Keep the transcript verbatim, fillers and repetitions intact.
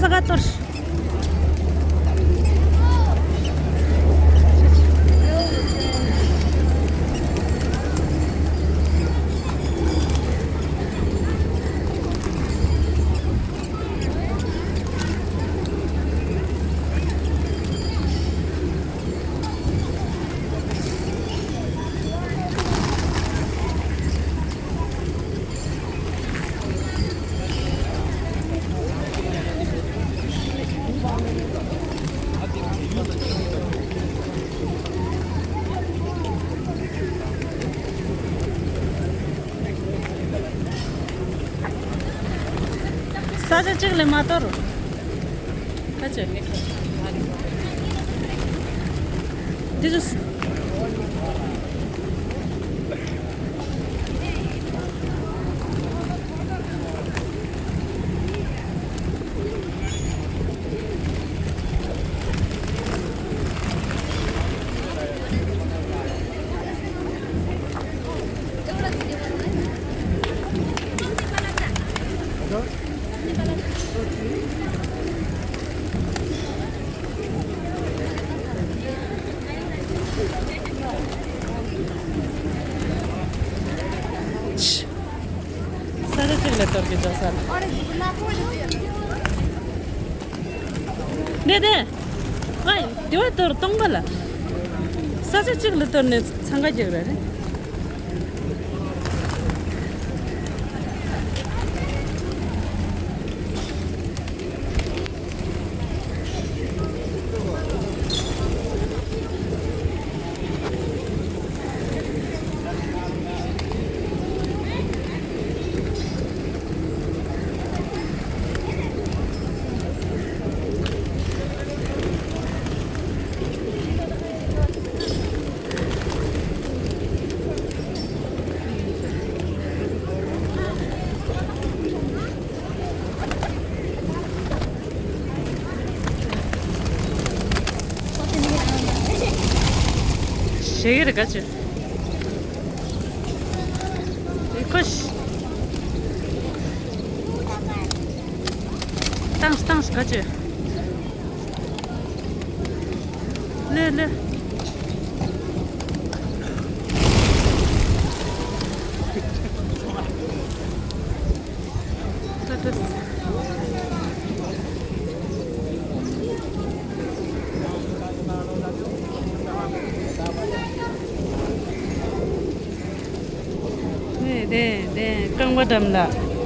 ག་གཏོར། ས་ཆ་གཅིག་ལས་མ་གཏོར། ཁ་ཆེ། འདི་ཚོ། ས་ཆ་གཅིག་ལས་གཏོར་གྱི་འཇོག་ས་ལ། ནས་དེ། ཨ། དེ་བ་གཏོར་སྟོང་པ་ལ། ས་ཆ་གཅིག་ལ་གཏོར་ནས་འཚང་ཁ་རྒྱག་ར་རེད། ཞེ་གི་རེད་ག་ཅི། ཨི་ཁུ་ཤ། བཏང་བཏང་ག་ཅི། ལེ་ལེ། དེ་དེ་རྐང་པ་འགྲམ་ལ།